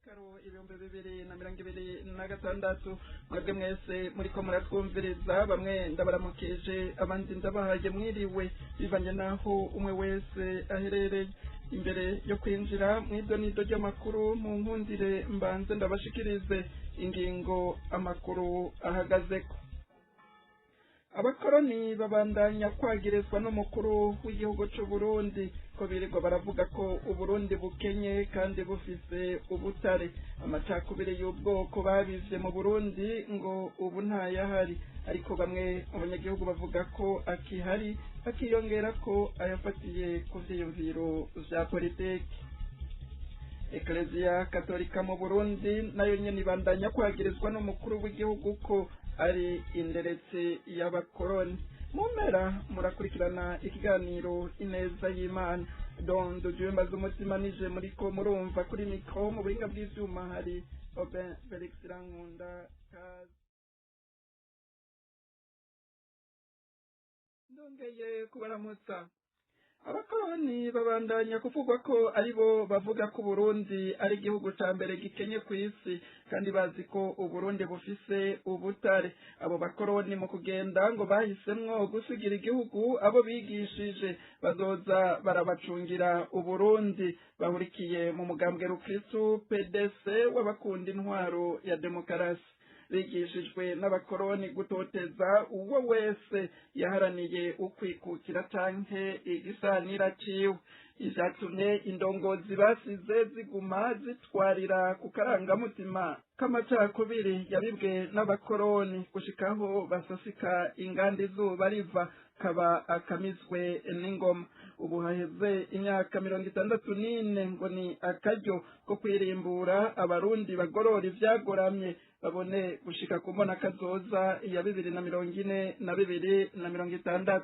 Mukakaro 2026. Mwebwe mwese muriko muratwumviriza, bamwe ndabaramukije, abandi ndabahaye mwiriwe, bivanye naho umwe wese aherereye. Imbere yo kwinjira mw'idonido ry'amakuru, mu nkundire mbanze ndabashikirize ingingo amakuru ahagazeko. Abakoroni babandanya kwagirizwa n'umukuru w'igihugu c'u Burundi ko birirwa baravuga ko Uburundi bukenye kandi bufise ubutare. Amacakubiri y'ubwoko babivye mu Burundi ngo ubu ntayahari, ariko bamwe mu banyagihugu bavuga ko akihari, akiyongera ko ayafatiye ku vyiyumviro vya politiki. Eklezia Katolika mu Burundi nayo nyene ibandanya kwagirizwa n'umukuru w'igihugu ko ari inderetse y'abakoroni. Mu mpera murakurikirana ikiganiro Ineza y'Imana. Dondo Jumba z'umutima nije muriko murumva kuri mikro, mu buhinga bw'ivyuma hari Robin Felix Rankunda. Kaze. Ndongeye kubaramutsa. Abakoroni babandanya kuvugwa ko aribo bavuga ko Uburundi ari igihugu ca mbere gikenye kw'isi, kandi bazi ko Uburundi bufise ubutare. Abo bakoroni mu kugenda ngo bahisemwo gusigira igihugu abo bigishije bazoza barabacungira Uburundi, bahurikiye mu mugambwe Rukristu PDC w'abakunda intwaro ya demokarasi. Bigishijwe n'abakoroni gutoteza uwo wese yaharaniye ukwikukira canke igisanira ciwe. Ivyatumye indongozi basize ziguma zitwarira ku karangamutima k'amacakubiri yabibwe n'abakoroni, gushikaho basasika inganda izuba riva kaba akamizwe n'ingoma. Ubu haheze imyaka 64, ngo ni akaryo ko kwirimbura, Abarundi bagorora ivyagoramye, babone gushika ku mbona kazoza ya 2040 na 2060.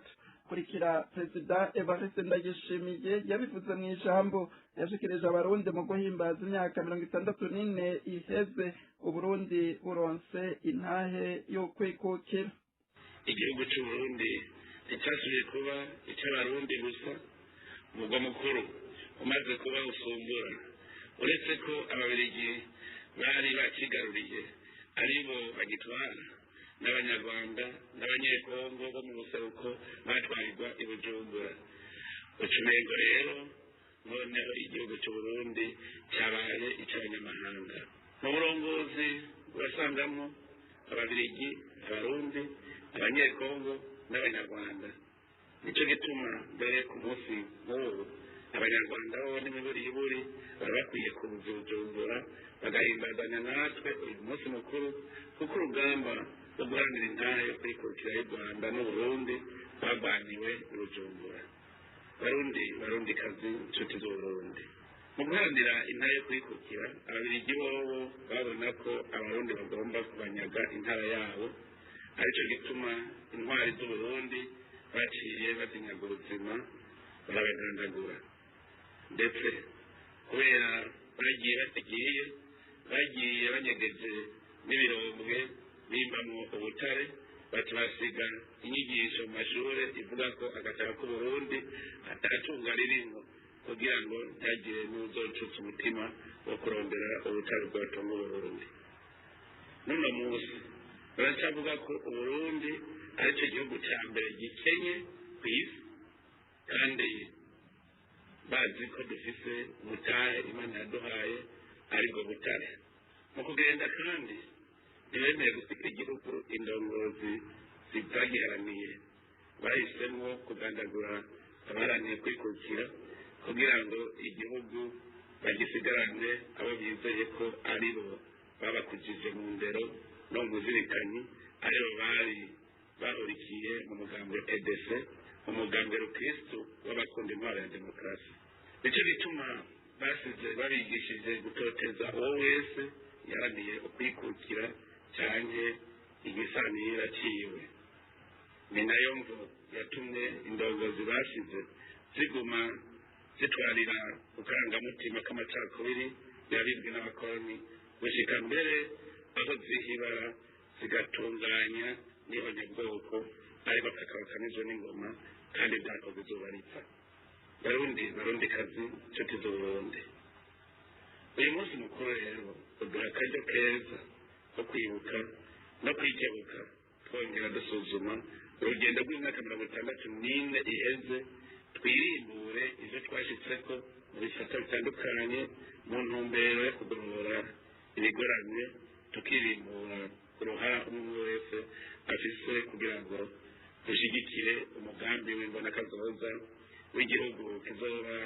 Kurikira Perezida Evariste Ndayishimiye yabivuze mu ijambo yashikirije Abarundi mu guhimbaza imyaka 64 iheze Uburundi buronse intahe yo kwikukira. Igihugu c'Uburundi nticyasubiye kuba icy'Abarundi gusa. Umugwa mukuru umaze kuba usumbura, uretse ko Ababirigi bari bakigaruriye aribo bagitwara, n'Abanyarwanda n'Abanyekongo bo mu buseruko batwarirwa i Bujumbura. Ucumengo rero noneho igihugu c'Uburundi cyabaye icy'abanyamahanga. Mu burongozi urasangamwo Ababirigi, Abarundi, Abanyekongo n'Abanyarwanda. Nicyo gituma mbere ku munsi nk'ubu Abanyarwanda bo n'imiburiburi baba bakwiye kuza Bujumbura bagahimbazanya natwe uyu munsi mukuru, kuko urugamba rwo guharanira intahe yo kwikukira y'u Rwanda n'Uburundi rwarwaniwe i Bujumbura. Barundi, Barundikazi, inshuti z'Uburundi, mu guharanira intara yo kwikukira, Ababirigi bobo babona ko Abarundi bagomba kubanyaga intara yabo, aricyo gituma intwari z'Uburundi baciye bazinyaga ubuzima, barabagandagura. Ndetse kubera bagiye batagiye, bagiye banyegeje n'ibirombwe bimbamwo ubutare, baca basiga inyigisho mu mashure ivuga ko agataka k'Uburundi atatunga ririmwo, kugira ngo ntagire n'uzocutsa umutima wo kurondera ubutare bwotunga Uburundi. N'uno munsi baracavuga ko Uburundi aricyo gihugu ca mbere gikenye kw'isi, kandi bazi ko dufise ubutahe Imana yaduhaye, aribwo butare. Mu kugenda kandi ntibemeye gusiga igihugu indongozi zitagiharaniye. Bahisemo kugandagura abaharaniye kwikukira kugira ngo igihugu bagisigarane abo bizeye ko aribo babakujije mu ndero no mu buzirikanyi, aribo bari bahurikiye mu mugambwe PDC, umugambwe Rukristu w'abakunda intwaro ya demokarasi. Nicyo gituma basize babigishije gutoteza uwo wese yaraniye ukwikukira canke igisanira ciwe. Ni nayo mvo yatumye indongozi basize ziguma zitwarira ku karangamutima k'amacakubiri yabibwe n'abakoroni, gushika mbere aho zihibara zigatunganya n'ihonyabwoko, ariko kakaba kamizwe n'ingoma kandi byakoze izuba ripfa. Barundi, Barundikazi, nshuti z'Uburundi, Uyu munsi mukuru rero uduha akaryo keza ko kwibuka no kwikebuka, twongera dusuzuma urugendo rw'imyaka 64 iheze, twirimbure ivyo twashitseko mu bisata bitandukanye mu ntumbero yo kugorora ibigoramye, tukirimbura uruhara umwe wese afise kugira ngo dushigikire umugambi w'imbonakazoza w'igihugu kizoba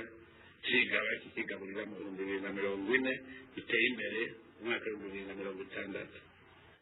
cigaba kikigaburira mu 2040, giteye imbere mu mwaka w'2060.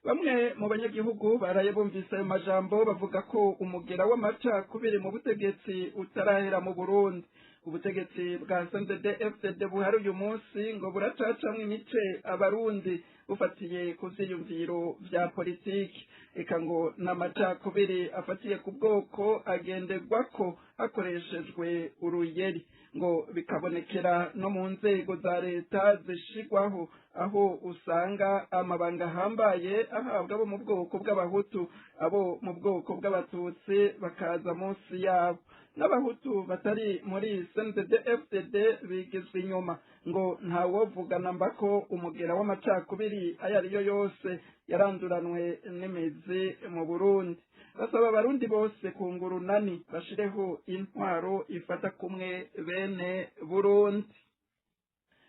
Bamwe mu banyagihugu baraye bumvise ayo majambo bavuga ko umugera w'amacakubiri mu butegetsi utarahera mu Burundi. Ubutegetsi bwa CNDD-FDD buhari uyu munsi ngo buracacamwo imice abarundi bufatiye ku vyiyumviro vya politiki, eka ngo n'amacakubiri afatiye ku bwoko agenderwako hakoreshejwe uruyeri, ngo bikabonekera no mu nzego za leta zishigwaho, aho usanga amabanga ahambaye ahabwa abo mu bwoko bw'abahutu, abo mu bwoko bw'abatutsi bakaza munsi yabo, n'abahutu batari muri CNDD-FDD bigizwe inyuma. Ngo ntawovugana mbako umugera w'amacakubiri ayo ariyo yose yaranduranwe n'imizi mu Burundi. Basaba abarundi bose kunga urunani bashireho intwaro ifata kumwe bene Burundi.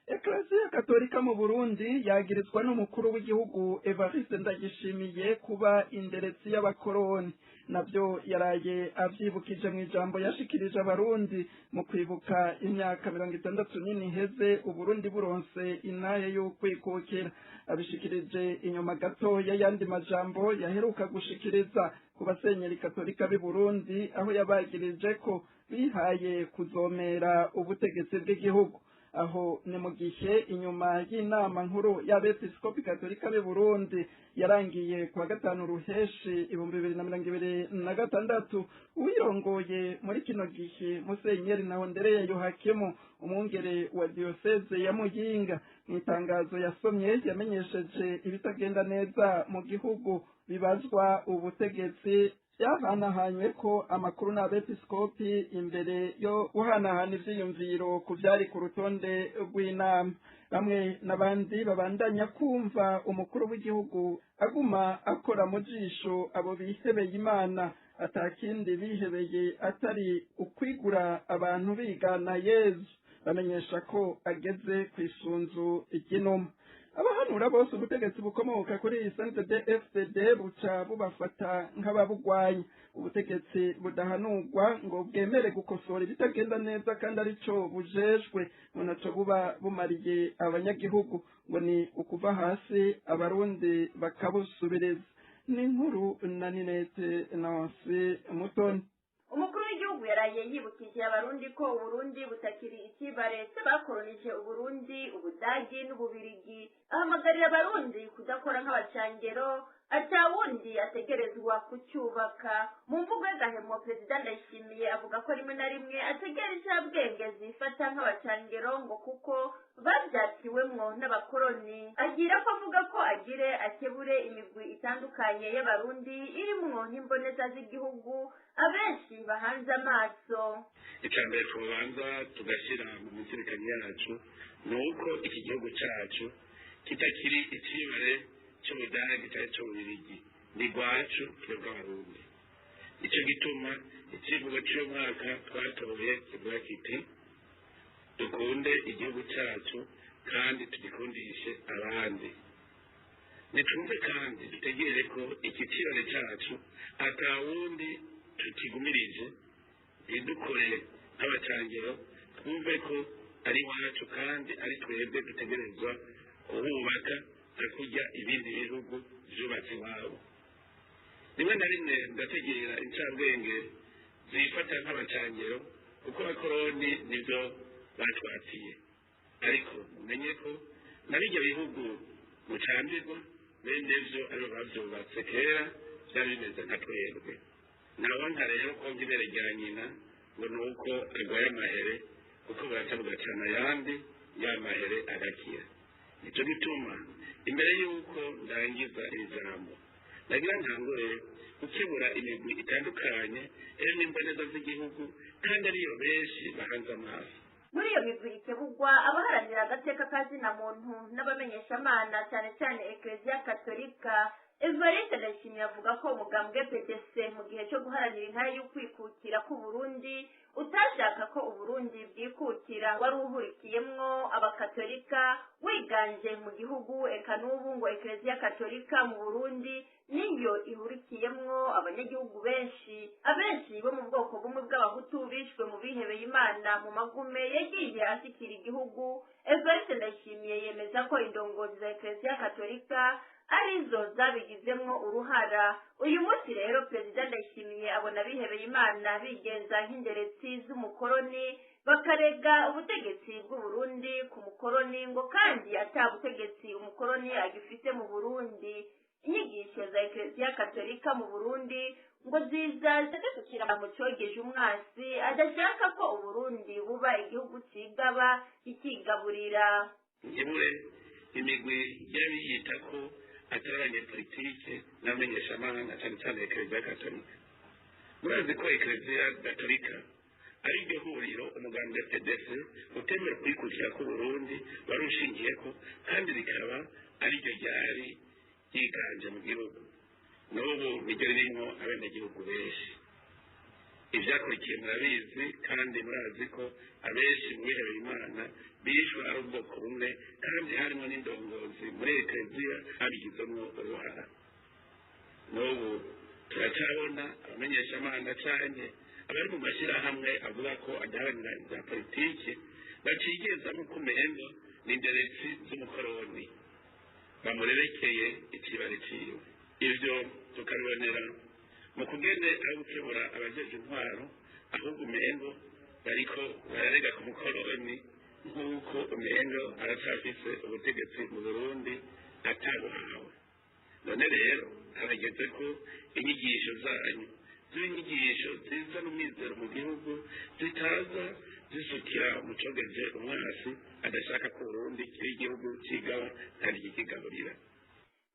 Eklesiya Katolika mu Burundi yagirizwa n'umukuru w'igihugu Evariste Ndayishimiye kuba inderetsi y'abakoroni. Navyo yaraye avyibukije mu ijambo yashikirije abarundi mu kwibuka imyaka 64 iheze Uburundi buronse intahe y'ukwikukira. Abishikirije inyuma gato y'ayandi majambo yaheruka gushikiriza ku basenyeri katolika b'i Burundi, aho yabagirije ko bihaye kuzomera ubutegetsi bw'igihugu. Aho ni mu gihe inyuma y'inama nkuru y'abepiskopi katolika b'i Burundi yarangiye kuwa gatanu ruheshi 2026, uwirongoye muri kino gihe Musenyeri Nahondereye Yohakimu, umwungere wa diyoseze ya Muyinga, mu itangazo yasomye yamenyesheje ibitagenda neza mu gihugu bibazwa ubutegetsi. Byahanahanywe ko amakuru n'abepiskopi imbere yo guhanahana ivyiyumviro ku vyari ku rutonde rw'inama. Bamwe n'abandi babandanya kumva umukuru w'igihugu aguma akora mu jisho abo bihebeye Imana, atakindi bihebeye atari ukwigura abantu bigana Yezu. Bamenyesha ko ageze kw'isunzu ry'inuma. Abahanura bose ubutegetsi bukomoka kuri CNDD-FDD buca bubafata nk'ababugwanya. Ubutegetsi budahanurwa ngo bwemere gukosora ibitagenda neza kandi arico bujejwe, ngo naco buba bumariye abanyagihugu, ngo ni ukuva hasi abarundi bakabusubiriza. Ni inkuru na Ninete Nancy Mutoni. Umukuru w'igihugu yaraye yibukije abarundi ko Uburundi butakiri ikibare bakoronije Uburundi, Ubudagi n'Ububirigi. Ahamagarira abarundi kudakora nk'abacangero, ata wundi ategerezwa kucyubaka. Mu mvugo y'agahemo, Perezida Ndayishimiye avuga ko rimwe na rimwe ategera incabwenge zifata nk'abacangero, ngo kuko bavyatiwemwo n'abakoroni. Agira ko avuga ko agire akebure imigwi itandukanye y'abarundi irimwo n'imboneza z'igihugu abenshi bahanze amaso. Icya mbere tubanza tugashyira mu mizirikani yacu ni uko iki gihugu cyacu kitakiri ikibare cy'Ubudagi cyangwa cy'Ububirigi, ni rwacu twebwe abarundi. Icyo gituma icyivugo cy'uyu mwaka twatoye kivuga kiti: "Dukunde igihugu cyacu kandi tugikundishe abandi." Nitwumve kandi dutegere ko iki kirore cyacu atawundi tukigumirije, ntidukore nk'abacangero, twumve ko ari iwacu kandi ari twebwe dutegerezwa kuhubaka nka kurya ibindi bihugu byubatse iwabo. Rimwe na rimwe ndategera incabwenge zifata nk'abacangero kuko abakoroni nibyo batwatiye, ariko mumenye ko na bijya bihugu mucambirwa bene byo aribo babyubatse kera byari bimeze nka twebwe. Ntawonka rero konka ibere rya nyina ngo ni uko arwaye amahere, kuko buraca bugacana ayandi ya mahere agakira. Nicyo gituma imbere y'uko ndangiza iri jambo nagira ntangure gukebura imigwi itandukanye iri n'imboneza z'igihugu kandi ariyo benshi bahanze amaso. Muri iyo migwi ikebugwa abaharanira agateka ka zina muntu n'abamenyeshamana, cyane cyane Ekleziya Katolika. Evariste Ndayishimiye avuga ko umugambwe PDC mu gihe cyo guharanira intare y'ukwikukira k'Uburundi utashaka ko Uburundi bwikukira, wari uhurikiyemwo abakatolika, wiganje mu gihugu. Eka n'ubu ngo Ekleziya Katolika mu Burundi niyo ihurikiyemwo abanyagihugu benshi. Abenshi bo mu bwoko bumwe bw'abahutu bishwe mu bihebeye Imana mu magume yagiye ashikira igihugu. Evariste Ndayishimiye yemeza ko indongozi za Ekleziya Katolika arizo zabigizemwo uruhara. Uyu munsi rero Perezida Ndayishimiye abona abihebeye Imana bigenza nk'inderetsi z'umukoroni, bakarega ubutegetsi bw'Uburundi ku mukoroni, ngo kandi ata butegetsi umukoroni agifite mu Burundi. Inyigisho za Ekleziya Katolika mu Burundi ngo ziza zidasukira mu cogeje umwasi adashaka ko Uburundi buba igihugu cigaba kikigaburira. Nkebure imigwi y'abiyita ko atari abanyepolitike n'abamenyeshamahanga, cyane cyane Ekereziya Katolika. Murazi ko Ekereziya Gatolika ari ryo huriro umugambi wa PDC utemera kwikukira k'Uburundi wari ushingiye ko, kandi rikaba ari ryo ryari ryiganje mu gihugu. N'ubu niryo ririmo abenegihugu benshi. Ibyakurikiye murabizi, kandi murazi ko abenshi mu bihebeye Imana bishwe ari ubwoko bumwe, kandi harimo n'indongozi muri Ekereziya babigizemo uruhara. N'ubu turacyabona abamenyeshamahanga canke abari mu mashyirahamwe avuga ko adaharanira ibya politiki bacigezamo ko umengo ni inderetsi z'umukoroni bamurerekeye ikibari ciwe. Ivyo tukabibonera mu kugene aho gukebura abajeje intwaro, ahubwo umengo bariko bararega ku mukoroni, nk'uko umengo aracafise ubutegetsi mu Burundi atabuhawe. None rero harageze ko inyigisho zanyu ziba inyigisho ziza n'umwizero mu gihugu, zitaza zisukira mu cogeje umwasi adashaka ko Burundi kiri igihugu cigaba kandi kikigaburira.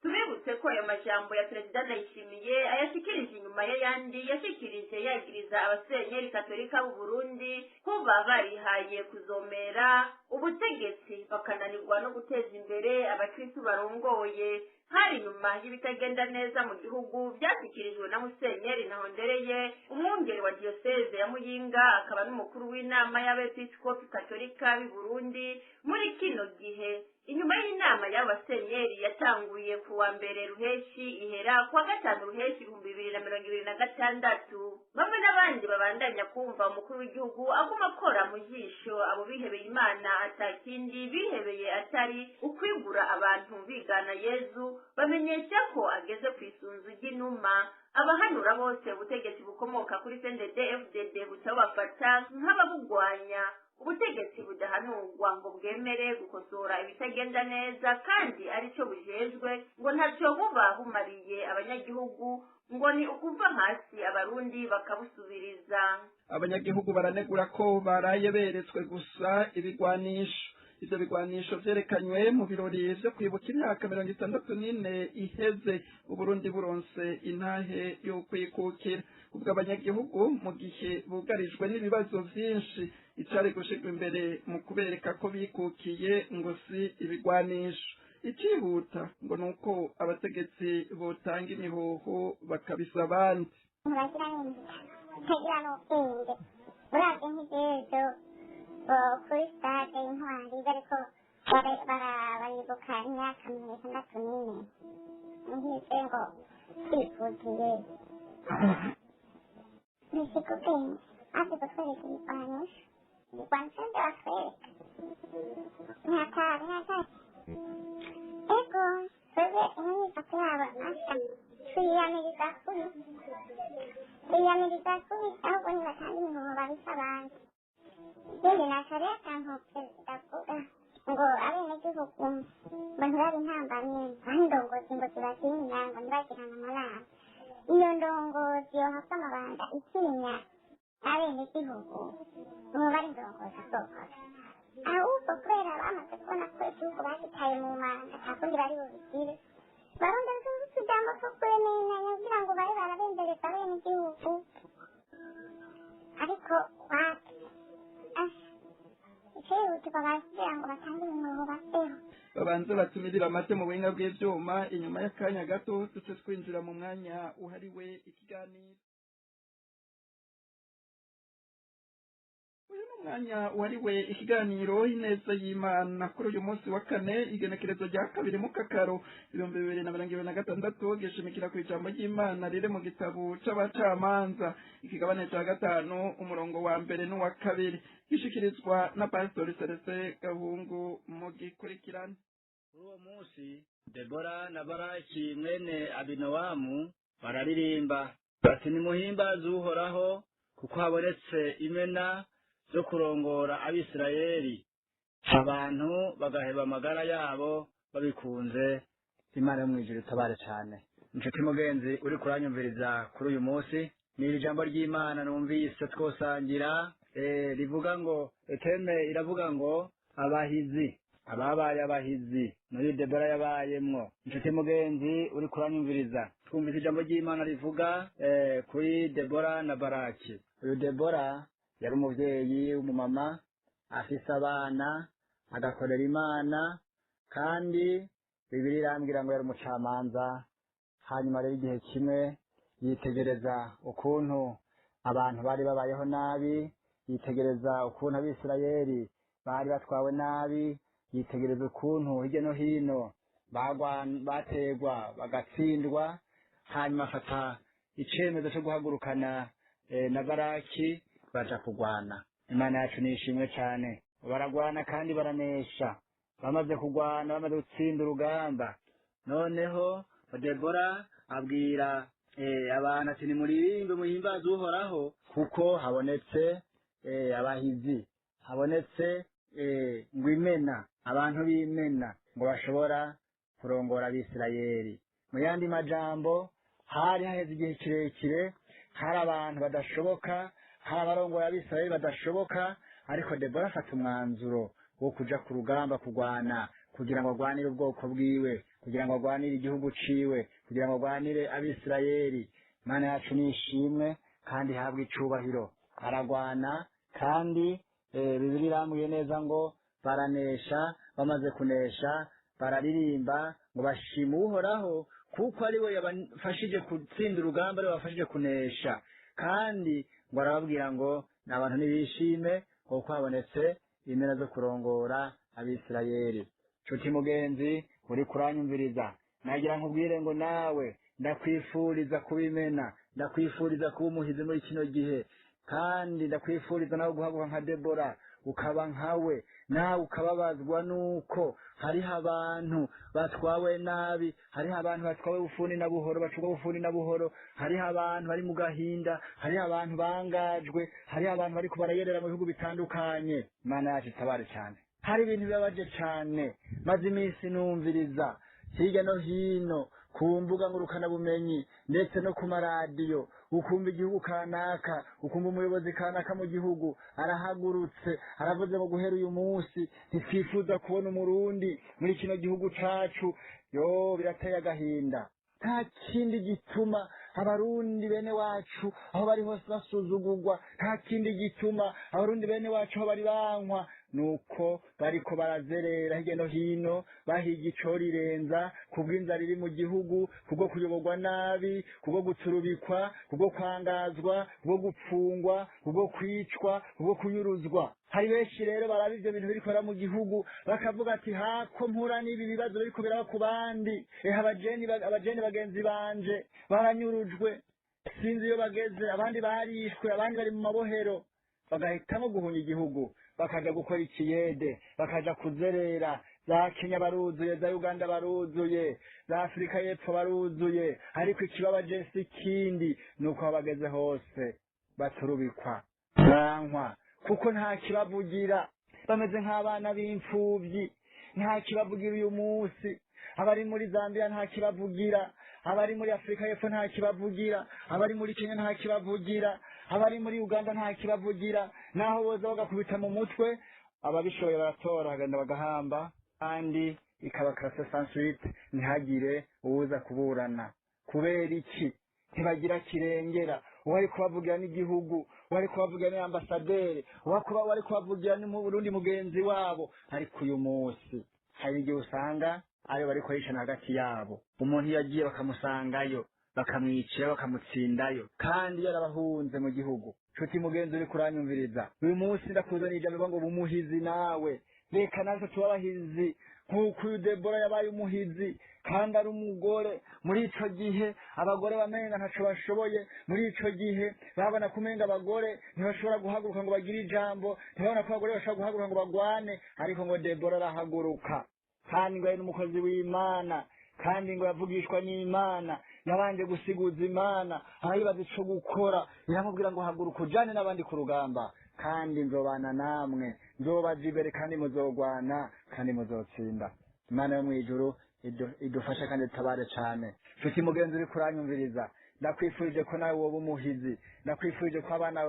Tubibutse ko ayo majambo ya Perezida Ndayishimiye ayashikirije inyuma y'ayandi yashikirije yagiriza abasenyeri katolika b'u Burundi kuba barihaye kuzomera ubutegetsi, bakananirwa no guteza imbere abakristu barongoye. Hari nyuma y'ibitagenda neza mu gihugu byashyikirijwe na Musenyeri Ntahondereye, umwungeri wa diyoseze ya Muyinga, akaba n'umukuru w'inama y'abepiskopi katolika b'i Burundi muri kino gihe. Inyuma y'inama y'abo basenyeri yatanguye ku wa 1 Ruheshi ihera ku wa 5 Ruheshi 2026, bamwe n'abandi babandanya kumva umukuru w'igihugu aguma akora mu jisho abo bihebeye Imana, atakindi bihebeye atari ukwigura abantu bigana Yezu, bamenyesha ko ageze ku isunzu ry'inuma. Abahanura bose ubutegetsi bukomoka kuri CNDD FDD buca bubafata nk'ababugwanya. Ubutegetsi budahanurwa ngo bwemere gukosora ibitagenda neza kandi aricyo bujejwe, ngo ntacyo buba bumariye abanyagihugu, ngo ni ukuva hasi abarundi bakabusubiriza. Abanyagihugu baranegura ko baraye beretswe gusa ibigwanisho. Ivyo bigwanisho vyerekanywe mu birori vyo kwibuka imyaka 64 iheze Uburundi buronse intahe y'ukwikukira. Ubwo abanyagihugu mu gihe bugarijwe n'ibibazo vyinshi, icari gushirwa imbere mu kubereka ko bikukiye ngo si ibigwanisho. Icihuta ngo ni uko abategetsi botanga imihoho bakabisa abandi. Ntibagira n'inzira, ntagira n'ubwenge. Uravye nk'ivy'ejo kuri stade Intwari bariko baribuka imyaka 64, nk'ivyo ngo twikukiye, bisiga ubwenge maze kutwereka ibigwanisho. Ibigwanisho nivyo batwereka, ntihatari ntihatari. Ego, twebwe imyifato yabo asa twiyamiriza kubi, twiyamiriza kubi. Ahubwo nibatanga imihoho babise abandi. Ikindi naco rero akantu perezida avuga ngo abenegihugu ngo ntibabe intambamyi, aho indongozi ngo zibatinya, ngo ntibagirane amanama. Iyo ndongozi yohabwa amabanga itinya abenegihugu, boba ari indongozi zokora? Ahubwo kubera bamaze kubona ko igihugu bagitaye mu manga, nta kundi bari bubigire, barondera utujambo two kwemeranya kugira ngo babe barabendereza abenegihugu, ariko wapi. Icyihutirwa kugira ngo batange imihoho baveho. Babanze batumirira amate mu buhinga bw'ivyuma. Inyuma y'akanya gato duce twinjira mu mwanya uhariwe ikiganiro. Uyu ni umwanya wariwe ikiganiro Ineza y'Imana. Kuri uyu munsi wa kane, igenekerezo rya 2 mukakaro 2026, gishimikira ku ijambo ry'Imana riri mu gitabo c'Abacamanza, ikigabane ca 5, umurongo wa 1 n'uwa 2, gishikirizwa na Pastori Celestin Gahungu. Mu gikurikirane. Kuri uwo munsi Debora na Baraki mwene Abinowamu bararirimba bati: "Nimuhimbaze Uhoraho, kuko habonetse imena zo kurongora Abisirayeli, abantu bagaheba amagara yabo babikunze." Imana yo mw'ijuru itabare cane. Inshuti mugenzi uri kuranyumviriza kuri uyu munsi, ni iri jambo ry'Imana numvise twosangira, rivuga ngo eteme iravuga ngo abahizi, ababaye abahizi muri Debora yabayemwo. Inshuti mugenzi uri kuranyumviriza, twumvise ijambo ry'Imana rivuga kuri Debora na Baraki. Uyu Debora yari umuvyeyi w'umumama afise abana, agakorera Imana, kandi Bibiliya irambwira ngo yari umucamanza. Hanyuma rero igihe kimwe yitegereza ukuntu abantu bari babayeho nabi, yitegereza ukuntu Abisirayeli bari batwawe nabi, yitegereza ukuntu hirya no hino bategwa bagatsindwa. Hanyuma afata icemezo co guhagurukana na Baraki baja kugwana. Imana yacu nishimwe cane. Baragwana kandi baranesha. Bamaze kugwana, bamaze gutsinda urugamba, noneho Debora abwira abantu ati: "Nimuririmbe muhimbaze Uhoraho, kuko habonetse abahizi, habonetse ngo imena, abantu b'imena ngo bashobora kurongora Abisirayeli." Mu yandi majambo, hari haheze igihe kirekire hari abantu badashoboka, hari abarongora Abisirayeli badashoboka, ariko Debora afata umwanzuro wo kuja ku rugamba kugwana, kugira ngo agwanire ubwoko bwiwe, kugira ngo agwanire igihugu ciwe, kugira ngo agwanire Abisirayeli. Imana yacu nishimwe kandi ihabwe icubahiro. Aragwana kandi Bibiliya irambwiye neza ngo baranesha. Bamaze kunesha bararirimba ngo bashima Uhoraho, kuko ari we yabafashije gutsinda urugamba, ari we yabafashije kunesha. Kandi ngo arababwira ngo abantu nibishime kuko habonetse imena zo kurongora Abisirayeli. Nshuti mugenzi uri kuranyumviriza, nagira nkubwire ngo nawe ndakwifuriza kubimena, ndakwifuriza kuba umuhizi muri kino gihe, kandi ndakwifuriza nawe guhaguruka nka Debora, ukaba nkawe, nawe ukababazwa nuko hariho abantu batwawe nabi, hariho abantu batwawe bufuni na buhoro, bacurwa bufuni na buhoro, hariho abantu bari mu gahinda, hariho abantu bangajwe, hariho abantu bariko barayerera mu bihugu bitandukanye. Imana yacu itabare cyane. Hari ibintu bibabaje cane maze iminsi numviriza hirya no hino ku mbuga ngurukanabumenyi ndetse no ku maradiyo, ukumva igihugu kanaka, ukumva umuyobozi kanaka mu gihugu arahagurutse aravuze ngo guhera uyu munsi ntitwifuza kubona Umurundi muri kino gihugu cacu. Yo, birateye agahinda. Nta kindi gituma Abarundi bene wacu aho bari hose basuzugurwa, nta kindi gituma Abarundi bene wacu aho bari bankwa, nuko bariko barazerera hirya no hino bahiga icorirenza kubw'inzara iri mu gihugu, kubwo kuyoborwa nabi, kubwo guturubikwa, kubwo kwangazwa, kubwo gupfungwa, kubwo kwicwa, kubwo kunyuruzwa. Hari benshi rero baraba ivyo bintu biriko biraba mu gihugu bakavuga ati: "Hako mpura n'ibi bibazo biriko biraba ku bandi, eha abajeni bagenzi banje baranyurujwe, sinzi iyo bageze, abandi barishwe, abandi bari mu mabohero." Bagahitamo guhunga igihugu, bakaja gukora ikiyede, bakaja kuzerera. Za Kenya baruzuye, za Uganda baruzuye, za Afurika y'Epfo baruzuye. Ariko ikibabaje si ikindi, ni uko aho bageze hose baturubikwa, bankwa, kuko nta kibavugira. Bameze nk'abana b'imfuvyi, nta kibavugira. Uyu munsi abari muri Zambia nta kibavugira, abari muri Afurika y'Epfo nta kibavugira, abari muri Kenya nta kibavugira, abari muri Uganda nta kibavugira. Naho boza bagakubita mu mutwe, ababishoboye baratora bagenda bagahamba, kandi ikaba classe sans suite, ntihagire uwuza kuburana. Kubera iki? Ntibagira kirengera. Uwari kubavugira n'igihugu, Uwari kubavugira ni ambasaderi, wari kubavugira ni Murundi mugenzi wabo. Ariko uyu munsi hari igihe usanga aribo bariko baricana hagati yabo. Umuntu iyo yagiye bakamusangayo, bakamwicira, bakamutsindayo, kandi yarabahunze mu gihugu. Nshuti mugenzi uri kuranyumviriza, uyu munsi ndakuzaniye ijambo ngo bumuhizi nawe. Reka natwe tube abahizi nk'uko uyu Debora yabaye umuhizi kandi ari umugore. Muri ico gihe abagore bamenga ntaco bashoboye. Muri ico gihe babona kumenga abagore ntibashobora guhaguruka ngo bagire ijambo, ntibabona ko abagore bashobora guhaguruka ngo bagwane. Ariko ngo Debora arahaguruka, kandi ngo ari n'umukozi w'Imana, kandi ngo yavugishwa n'Imana, yabanje gusiguza Imana, arayibaza ico gukora, iramubwira ngo haguruka ujane n'abandi ku rugamba, kandi nzobana namwe, nzobaja imbere, kandi muzogwana, kandi muzotsinda. Imana yo mw'ijuru idufashe kandi itabare cane. Nshuti mugenzi uri kuranyumviriza, ndakwifurije ko nawe woba umuhizi, ndakwifurije ko abana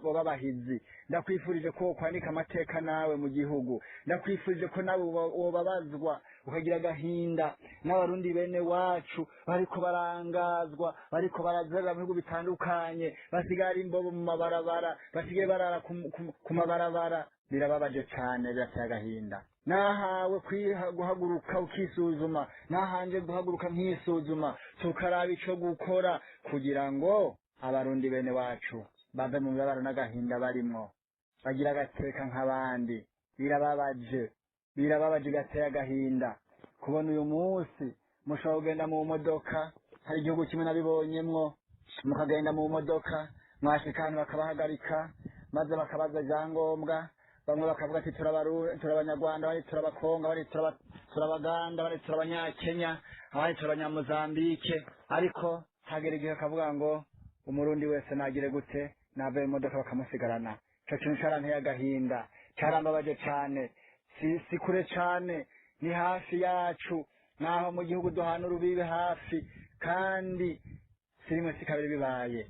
boba abahizi, ndakwifurije ko wokwandika amateka nawe mu gihugu, ndakwifurije ko nawe wobabazwa ukagira agahinda n'abarundi bene wacu bariko barangazwa, bariko barazerera mu bihugu bitandukanye, basigaye ari imbobo mu mabarabara, basigaye barara ku mabarabara. Birababaje cane, birateye agahinda. Nahawe guhaguruka ukisuzuma, nahanje guhaguruka nkisuzuma, tukaraba ico gukora kugira ngo abarundi bene wacu bave mu mibabaro n'agahinda barimwo, bagira agateka nk'abandi. Birababaje, birababaje, gateye agahinda kubona uyu munsi mushobora kugenda mu modoka. Hari igihugu kimwe nabibonyemwo, mukagenda mu modoka, mwashika ahantu bakabahagarika, maze bakabaza ivyangombwa. Bamwe bakavuga ati turabanyarwanda, abandi turabakonga, abandi turabaganda, abandi turabanyakenya, abandi turabanyamozambike. Ariko hagera igihe bakavuga ngo umurundi wese nagire gute, nave mu modoka, bakamusigarana. Ico kintu caranteye agahinda, carambabaje cane. Si kure cane, ni hafi yacu, naho mu gihugu duhana urubibe hafi, kandi si rimwe si kabiri bibaye.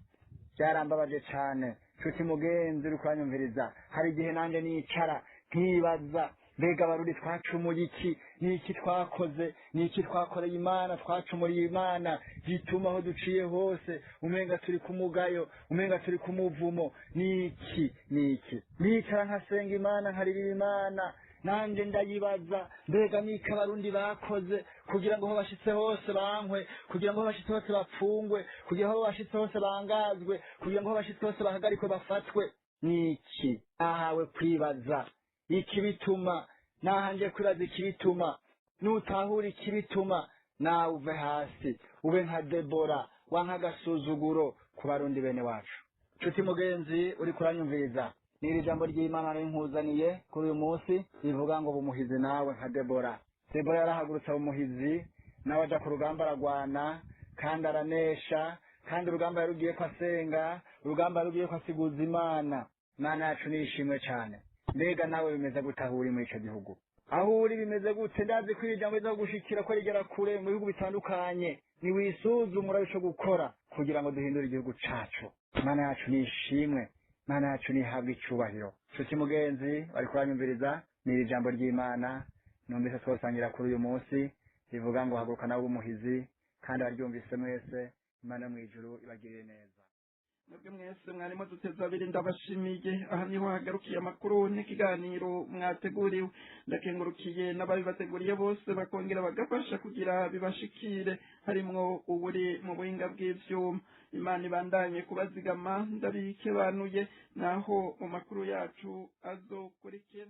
Byarambabaje cane. Nshuti mugenzi uri kuranyumviriza, hari igihe nanje nicara nkibaza, mbega abarundi twacumuye iki? Ni iki twakoze? Ni iki twakoreye Imana, twacumuriye Imana, gituma aho duciye hose umenga turi ku mugayo, umenga turi ku muvumo? Ni iki? Ni iki? Nicara nkasenga Imana, nkaririra Imana, nanje ndayibaza, mbega niki abarundi bakoze kugira ngo aho bashitse hose bankwe, kugira ngo aho bashitse hose bapfungwe, kugira ngo aho bashitse hose bangazwe, kugira ngo aho bashitse hose bahagarikwe, bafatwe? Niki? Nahawe kwibaza ikibituma, nahanje kwibaza ikibituma. Nutahura ikibituma, nawe uve hasi ube nka Debora, wanka agasuzuguro ku barundi bene wacu. Nshuti mugenzi uri kuranyumviriza, n'iri jambo ry'Imana rinkuzaniye kuri uyu munsi rivuga ngo bumuhizi nawe nka Debora. Debora yarahagurutse umuhizi, nawe aja ku rugamba, aragwana kandi aranesha, kandi urugamba yarugiye ko asenga, urugamba yarugiye ko asiguza Imana. Imana yacu nishimwe cane. Mbega nawe bimeze gute aho uri muri ico gihugu? Aho uri bimeze gute? Ndazi ko iri jambo riza gushikira, ko rigera kure mu bihugu bitandukanye. Niwisuzume, urabe ico gukora kugira ngo duhindure igihugu cacu. Imana yacu nishimwe, Imana yacu nihabwe icubahiro. Nshuti mugenzi bari kuranyumviriza, ni iri jambo ry'Imana numvise twosangira kuri uyu munsi rivuga ngo haguruka nawe umuhizi, kandi abaryumvise mwese, Imana yo mw'ijuru ibagirire neza. Mwebwe mwese mwarimo duteze abiri, ndabashimiye. Aha niho hagarukiye amakuru n'ikiganiro mwateguriwe. Ndakengurukiye n'ababibateguriye bose, bakongera bagafasha kugira bibashikire, harimwo uburi mu buhinga bw'ivyuma. Imana ibandanye kubazigama. Ndabikebanuye naho mu makuru yacu azokurikira.